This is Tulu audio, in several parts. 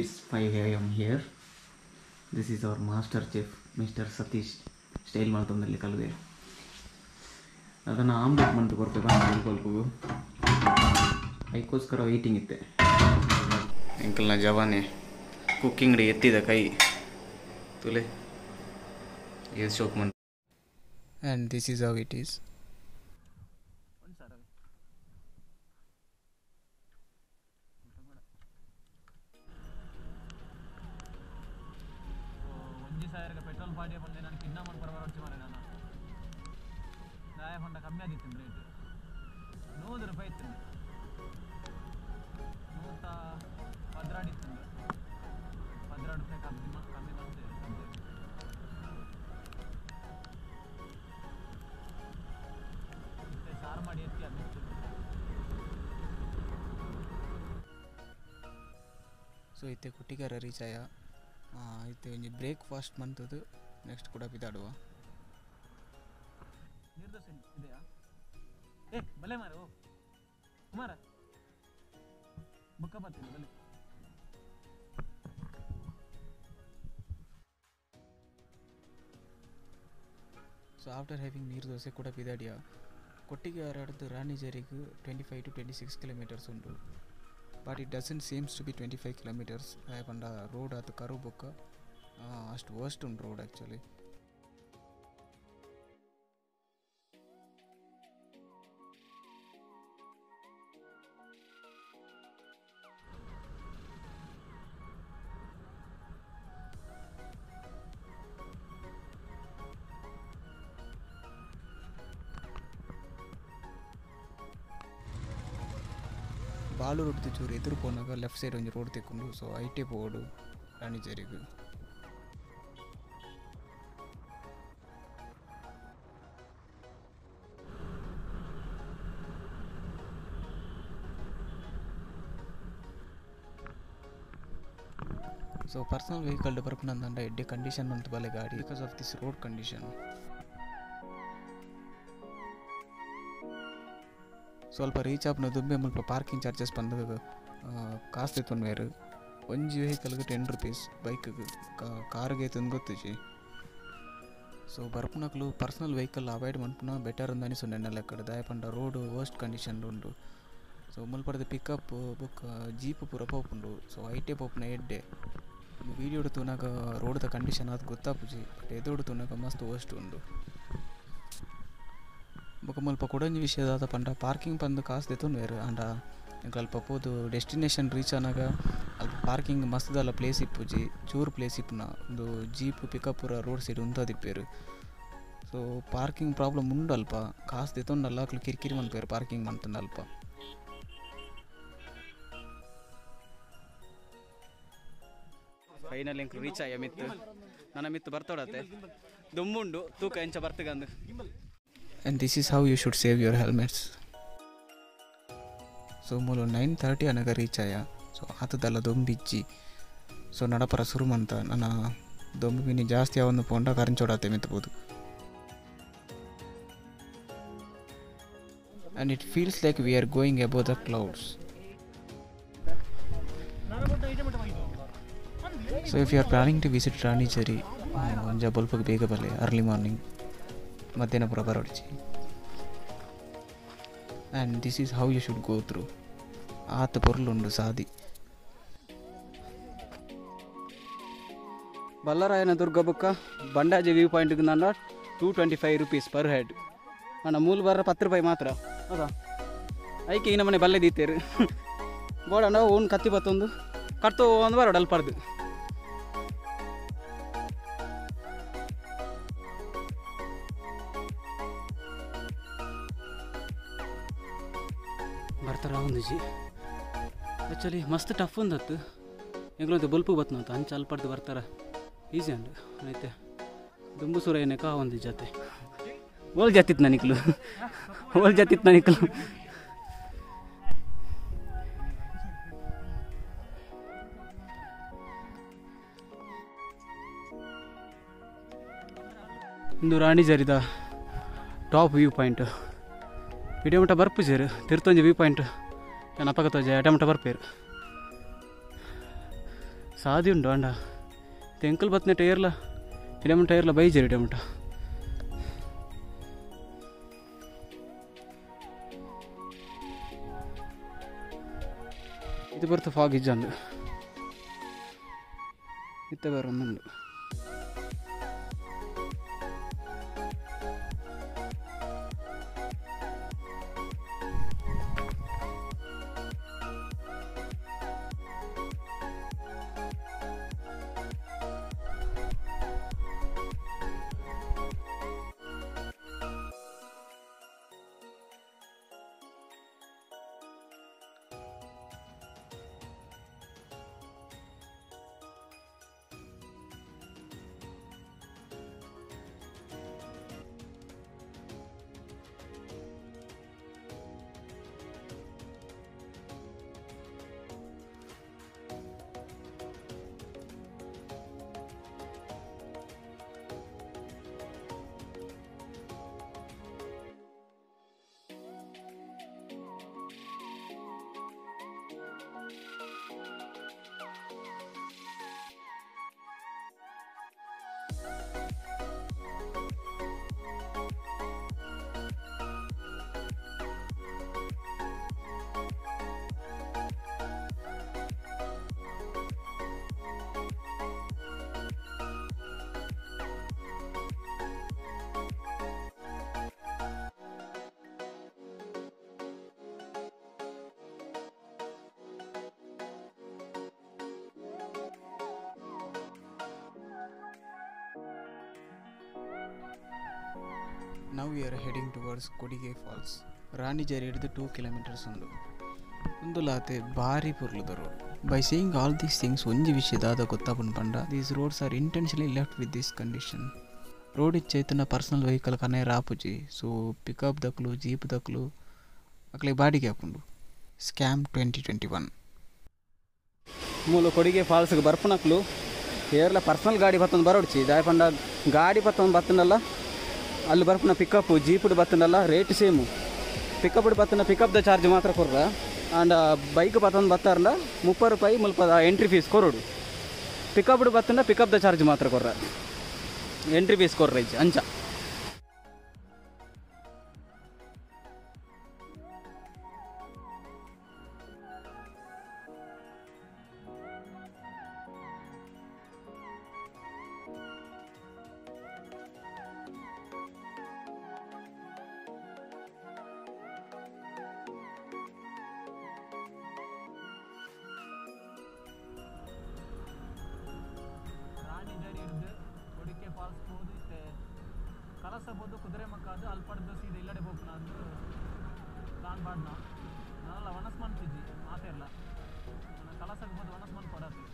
It's 5 AM here. This is our master chef, Mr. Satish. Style ಮಾಡ್ತಂದಲ್ಲಿ ಕಲ್ವೆ ಅದನ್ನು ಆಮ್ಲೆಟ್ ಮಂತು ಕೊರ್ಪೆ ಬಂದು ಅದಕ್ಕೋಸ್ಕರ ವೆಯ್ಟಿಂಗ್ ಇತ್ತೆ. ಎಂಕಲ್ನ ಜವಾನೆ ಕುಕ್ಕಿಂಗ್ ಎತ್ತಿದ ಕೈ ತುಲೆ ಏಸ್ ಶೋಕ್ ಮಂತ್. And this is how it is. Petrol ಪಾಡಿಯ ಬಂದೆ ನಾನು ಕಿನ್ನ ಮಾಡಿ ಬರಬರ ಮಾರೆ ನಾನು ದಾಯ ಹೊಂಡ ಕಮ್ಮಿ ಆಗಿತ್ತು ರೇಟ್ 100 ರೂಪಾಯಿ ಇತ್ತು, 112 ಇತ್ತು, 12 ರೂಪಾಯಿ ಕಮ್ಮಿ ಕಮ್ಮಿ ಬಂತೆ. ಮತ್ತೆ ಸಾರು ಮಾಡಿ ಎತ್ತಿ ಅದು. ಸೊ ಇತ್ತೆ ಕುಟ್ಟಿಗಾರ ರೀಚ್ ಆಯ. ಇತ್ತೆ ಒಂಜಿ ಬ್ರೇಕ್ಫಾಸ್ಟ್ ಮಂತದ್ದು ನೆಕ್ಸ್ಟ್ ಕೂಡ ಬಿದಾಡುವ. ನೀರು ದೋಸೆ ಇದೆಯಾ? ಏ ಬಲೆ ಮಾರು ಕುಮಾರ ಬುಕ್ಕ ಬರ್ತೀನಿ ಬಲೆ. ಸೊ ಆಫ್ಟರ್ ಹ್ಯಾವಿಂಗ್ ನೀರು ದೋಸೆ ಕೂಡ ಬಿದಾಡಿಯ. ಕೊಟ್ಟಿಗೆಹಾರದ್ದು ರಾಣಿಜರಿಗೆ 25 to 26 kilometres ಉಂಟು. But it doesn't seems to be 25 kilometres. ಪಂಡ ರೋಡ್ ಆತು ಕರು ಬೊಕ್ಕ ಅಷ್ಟು ವರ್ಸ್ಟ್ ಉಂಟು ರೋಡ್ ಆ್ಯಕ್ಚುಲಿ. ಬಾಲು ರೋಡ್ ಚೂರು ಎದುರು ಪೋನಾಗ ಲೆಫ್ಟ್ ಸೈಡ್ ಒಂಜಿ ರೋಡ್ ತಿಕ್ಕೊಂಡು. ಸೊ ಐಟೆ ಪೋಡು ರಾಣಿಜರಿಗೆ. ಸೊ ಪರ್ಸನಲ್ ವೆಹಿಕಲ್ ಬರ್ಪುನಂದಂಡ ಎಡ್ಡೆ ಕಂಡೀಷನ್ ಅಂತ ಬಲೆ ಗಾಡಿ because of this road condition. ಸ್ವಲ್ಪ ರೀಚ್ ಆಪ್ನ ದುಂಬೆ ಮುಲ್ಪ ಪಾರ್ಕಿಂಗ್ ಚಾರ್ಜಸ್ ಬಂದು ಕಾಸು ತಿತ್ತೊಂದು ಒಂಜಿ ವೆಹಿಕಲ್ಗೆ 10 ರುಪೀಸ್, ಬೈಕ್ಗೆ ಕಾರ್ಗೆ ತಂದು ಗೊತ್ತಿಜಿ. ಸೊ ಬರ್ಪುನಕ್ಲು ಪರ್ಸನಲ್ ವೆಹಿಕಲ್ ಅವಾಯ್ಡ್ ಮನ್ಪುನ ಬೆಟರ್ ಅಂದಾನೆ ಸೊನ್ನೆ ಲೆಕ್ಕಡೆ. ದಾಯ ಪಂಡ ರೋಡ್ ವರ್ಸ್ಟ್ ಕಂಡೀಷನ್ ಉಂಟು. ಸೊ ಮುಲ್ಪಡ್ದು ಪಿಕಪ್ ಬೊಕ್ಕ ಜೀಪ್ ಪೂರ ಪೋಪುಂಡು. ಸೊ ಐಟೆ ಪೋಪುನ ಎಡ್ಡೆ. ವೀಡಿಯೋಡು ತೂನಾಗ ರೋಡ್ದ ಕಂಡೀಷನ್ ಅದು ಗೊತ್ತಾಪುಜಿ, ಬಟ್ ಎದುರು ತೂನಾಗ ಮಸ್ತ್ ವರ್ಸ್ಟ್ ಉಂಡು. ಬೊಕ್ಕ ಮುಲ್ಪ ಕೊಡೊಂಜಿ ವಿಷಯ ದಾದ ಪಂಡ ಪಾರ್ಕಿಂಗ್ ಪಂದು ಕಾಸು ದೆತ್ತೊನ್ವೆರ್. ಆಂಡ ಅಲ್ಪ ಪೋದು ಡೆಸ್ಟಿನೇಷನ್ ರೀಚ್ ಆನಾಗ ಅಲ್ಪ ಪಾರ್ಕಿಂಗ್ ಮಸ್ತ್ ದಾಲ ಪ್ಲೇಸ್ ಇಪ್ಪುಜಿ, ಚೂರು ಪ್ಲೇಸ್ ಇಪ್ಪುನ. ಒಂದು ಜೀಪ್ ಪಿಕಪ್ ಪೂರ ರೋಡ್ ಸೈಡ್ ಉಂತದಿಪ್ಪೇರು. ಸೊ ಪಾರ್ಕಿಂಗ್ ಪ್ರಾಬ್ಲಮ್ ಉಂಡು ಅಲ್ಪ. ಕಾಸು ದೆತ್ತೊಂಡಲ್ಲ ಅಕ್ಲು ಕಿರಿಕಿರಿ ಮನ್ಪೇರು ಪಾರ್ಕಿಂಗ್ ಮಂತಂಡ ಅಲ್ಪ. ಫೈನಲ್ ಎಂಕ್ ರೀಚ್ ಆಯ ಮಿತ್ತು. ನನ್ನ ಮಿತ್ತು ಬರ್ತೋಡತ್ತೆ ದುಮ್ಮುಂಡು ತೂಕ ಎಂಚ ಬರ್ತಗಂದು. And this is how you should save your helmets. So ಮೂಲು 9:30 ಅನಗ ರೀಚ್ ಆಯ. ಸೊ ಆತದಲ್ಲ ದೊಂಬಿಜ್ಜಿ. ಸೊ ನಡಪರ ಸುರುಮಂತ ನನ್ನ ದೊಂಬು ಮಿನಿ ಜಾಸ್ತಿ ಯಾವೊಂದು ಪೋಂಡ ಕರಂಚೋಡತ್ತೆ ಮಿತ್ತಬೋದು. And it feels like we are going above the clouds. So if you are planning to visit Ranijhari ಒಂಜ ಬೊಲ್ಪಗೆ ಬೇಗ ಬಲ್ಲೆ ಅರ್ಲಿ ಮಾರ್ನಿಂಗ್, ಮಧ್ಯಾಹ್ನ ಪೂರ ಬರೋಡ್ಚಿ. And this is how you should go through. ಆತ ಪೊರ್ಲುಂಡು ಸಾದಿ. ಬಲ್ಲರಾಯನ ದುರ್ಗ ಬೊಕ್ಕ ಬಂಡಾಜೆ ವ್ಯೂ ಪಾಯಿಂಟ್ಗೆ ನನ್ನ 225 ರುಪೀಸ್ ಪರ್ ಹೆಡ್. ನನ್ನ ಮೂಲ ಬರ್ರ 10 ರೂಪಾಯಿ ಮಾತ್ರ. ಹೌದಾ ಐಕೆ ಈ ನಮ್ಮನೆ ಬಲ್ಲೆ ದೀತೇರು ಬೋಡಣ್ಣ ಓನ್ ಕತ್ತಿ ಬತ್ತೊಂದು ಕರ್ತೋ ಒಂದು ಬರೋಡು ಅಲ್ಪರ್ದು. ಬರ್ತಾರ ಒಂದು ಜಿ. ಆ್ಯಕ್ಚುಲಿ ಮಸ್ತ್ ಟಫ್ ಉಂದತ್ತು ಎಂಗ್ಲೊಂದು ಬೊಲ್ಪು ಬತ್ತನಂತ ಅಂಚ ಅಲ್ಪಡ್ದು ಬರ್ತಾರ ಈಸಿ ಅಂಡು ಐತೆ ದುಂಬು ಸುರ ಏನಕ್ಕ ಒಂದು ಜಾತೆ ಓಲ್ ಜಾತಿತ್ತು ನನಕ್ಲು ಓಲ್ ಜಾತಿತ್ತು ನನಕ್ಲು. ಇಂದು ರಾಣಿ ಜರಿದ ಟಾಪ್ ವ್ಯೂ ಪಾಯಿಂಟ್ ಇಡಮಟ ಬರ್ಪು ಸೇರು ತಿರ್ತೊಂಜಿ ವ್ಯೂ ಪಾಯಿಂಟ್ ನಾನು ಅಪಕ ತೋಜೆ ಎಡಮಟ ಬರ್ಪೇರು ಸಾದಿ ಉಂಡು ಅಂಡ ತೆಂಕಲ್ ಬತ್ತನೆ ಟೈರ್ಲ ಇಡಮಟ ಟೈರ್ಲ ಬೈಜೇರು ಇಡಮಟ. ಇದು ಬರ್ತು ಫಾಗ್ ಇಜ್ಜಂದು ಇತ್ತ ಬರೋಂದುಂಡು. Now we are heading towards Kodige Falls. Ranijari ಹಿಡಿದು 2 kilometers ಉಂಡು. ಒಂದು ಲಾತೆ ಭಾರಿ ಪೊರ್ಲುದ road. By saying all these things ಒಂಜಿ ವಿಷಯ ದಾದ ಗೊತ್ತಾಪುಂಡು ಪಂಡ these roads are intentionally left with this condition. Road ಇಚ್ಚೈತನ personal vehicle ಕನೆ ರಾಪುಜಿ. ಸೊ ಪಿಕಪ್ ದಕ್ಲು ಜೀಪ್ ದಕ್ಲು ಅಕ್ಲೆ ಬಾಡಿಗೆ ಹಾಪುಂಡು. ಸ್ಕ್ಯಾಮ್ 2021. ಮೂಲು ಕೊಡಿಗೆ ಫಾಲ್ಸ್ಗೆ ಬರ್ಪುನಕ್ಲು ಏರ್ಲ ಪರ್ಸನಲ್ ಗಾಡಿ ಬತ್ತೊಂದು ಬರೋಡ್ಚಿ ದಾಯ ಪಂಡ ಗಾಡಿ ಬತ್ತೊಂದು ಬತ್ತನಲ್ಲ ಅಲ್ಲಿ ಬರ್ಪುನ ಪಿಕಪ್ ಜೀಪುಡು ಬತ್ತನಲ್ಲ ರೇಟ್ ಸೇಮು. ಪಿಕಪ್ ಬತ್ತನ ಪಿಕಪ್ದ ಚಾರ್ಜ್ ಮಾತ್ರ ಕೊರ್ರ ಆ್ಯಂಡ್ ಬೈಕ್ ಬತ್ತೊಂದು ಬತ್ತಾರಂಡ 30 ರೂಪಾಯಿ ಮುಲ್ಪ ಎಂಟ್ರಿ ಫೀಸ್ ಕೊರೋಡು. ಪಿಕಪ್ ಬತ್ತನ ಪಿಕಪ್ದ ಚಾರ್ಜ್ ಮಾತ್ರ ಕೊರ್ರ ಎಂಟ್ರಿ ಫೀಸ್ ಕೊರ್ರ ಇಜ್ಜಿ ಅಂಚ. ಕಲಸಬೋದು ಕುದುರೆ ಮಕ್ಕಾದು ಅಲ್ಪಡ್ದು ಸೀದ ಇಲ್ಲಡೆ ಹೋಗ್ನ ಅಂದು ಪ್ಲಾನ್ ಬಾಡ್ನ ನಾನಲ್ಲ ವನಸ್ ಮನ್ತಿದ್ವಿ ಮಾತಿರಲ್ಲ ನಾನು ಕಲಸಕ್ಕೆ ವನಸ್ ಮನ್ ಕೊಡತ್ತೆ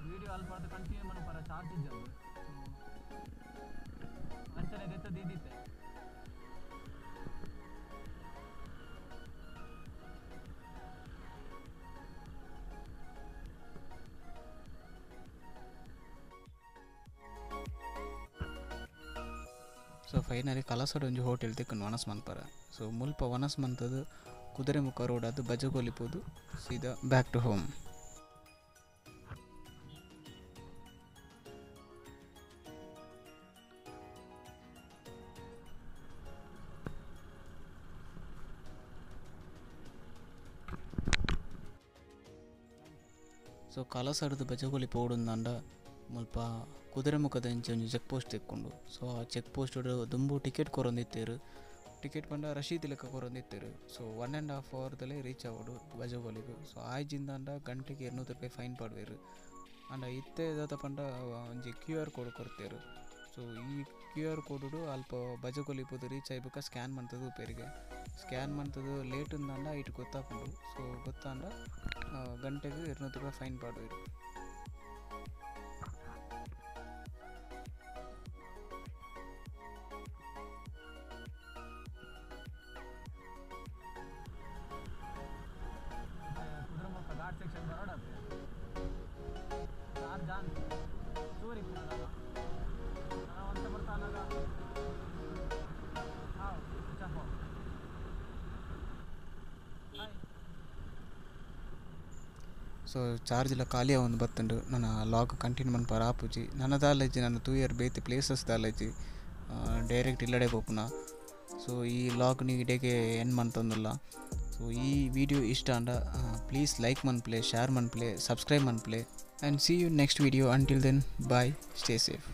ವೀಡಿಯೋ ಅಲ್ಪಡ್ದು ಕಂಟಿನ್ಯೂ ಮನ್ಪರ ಚಾರ್ಜ್ ಇಜ್ಜದು. ಸೊ ಅಂಚನೆ ದೆತ್ತದಿದ್ದಿತ್ತೆ. ಸೊ ಫೈನಲಿ ಕಲಸಡ್ ಒಂಜಿ ಹೋಟೆಲ್ ತಿಕ್ಕುಂಡು ವನಸ್ ಮನ್ಪರ. ಸೊ ಮುಲ್ಪ ವನಸ್ ಮಂತದ್ದು ಕುದುರೆಮುಖ ರೋಡ್ ಅದು ಬಜಗೋಲಿ ಪೋದು ಸೀದಾ ಬ್ಯಾಕ್ ಟು ಹೋಮ್. ಸೊ ಕಲಸಡ್ದು ಬಜಗೋಲಿ ಪೋಡುಂದಾಂಡ ಮುಲ್ಪ ಕುದುರೆಮುಖದಂಚೆ ಒಂಜಿ ಚೆಕ್ ಪೋಸ್ಟ್ ತಿಕ್ಕೊಂಡು. ಸೊ ಆ ಚೆಕ್ ಪೋಸ್ಟ್ ದುಂಬು ಟಿಕೆಟ್ ಕೊರೊಂದಿತ್ತೇರು ಟಿಕೆಟ್ ಪಂಡ ರಶೀದಿ ಲೆಕ್ಕ ಕೊರೊಂದಿತ್ತೇರು. ಸೊ 1.5 ಅವರ್ದಲ್ಲೇ ರೀಚ್ ಆವಡು ಬಜಗೋಲಿಗೆ. ಸೊ ಆಯ್ಜಿಂದಾಂಡ ಗಂಟೆಗೆ 200 ರೂಪಾಯಿ ಫೈನ್ ಪಾಡ್ವೇರು. ಆಂಡ ಇತ್ತೆ ದಾದ ಪಂಡ ಒಂಜಿ ಕ್ಯೂ ಆರ್ ಕೋಡ್ ಕೊರ್ತೇರು. ಸೊ ಈ ಕ್ಯೂ ಆರ್ ಕೋಡುಡು ಅಲ್ಪ ಬಜಗೋಲಿ ಪೋದು ರೀಚ್ ಆಯಿ ಸ್ಕ್ಯಾನ್ ಮಂತದು ಉಪೇರಿಗೆ. ಸ್ಕ್ಯಾನ್ ಮಂತದು ಲೇಟ್ ಉಂದಾಂಡ ಐಟ್ ಗೊತ್ತಾಪುಂಡು. ಸೊ ಗೊತ್ತಾಂಡ ಗಂಟೆಗೆ 200 ರೂಪಾಯಿ ಫೈನ್ ಪಾಡುವೆರ್. ಕುದುರೆಮುಖ ಘಾಟ್ ಸೆಕ್ಷನ್ ಬರೋಡತ್ತೆ ಚಾರ್ಜ್ ಆನ್ ಚೂರಿ ಒಂತ ಬರ್ತಾನಾಗ ಹಾಂ ಚಪ್ಪ. ಹಾಯ್. ಸೊ ಚಾರ್ಜ್ ಖಾಲಿ ಒಂದು ಬತ್ತುಂಡು. ನನ್ನ ಲಾಗ್ ಕಂಟಿನ್ಯೂ ಮನ್ಪಾರ ಆಪುಜಿ. ನನ್ನ ದಾಲಜಿ ನನ್ನ ತೂಯರ್ ಬೇತೆ ಪ್ಲೇಸಸ್ ದಾಲಜಿ ಡೈರೆಕ್ಟ್ ಇಲ್ಲಡೆ ಪೋಪುನ. ಸೊ ಈ ಲಾಗ್ ನೀವು ಇಡೆಗೆ ಎಂಡ್ ಮಂತೊಂದುಲ್ಲ. ಸೊ ಈ ವಿಡಿಯೋ ಇಷ್ಟ ಆಂಡ ಪ್ಲೀಸ್ ಲೈಕ್ ಮನ್ಪುಲೆ, ಶೇರ್ ಮನ್ಪುಲೆ, ಸಬ್ಸ್ಕ್ರೈಬ್ ಮನ್ಪುಲೆ, and see you next video. Until then bye, stay safe.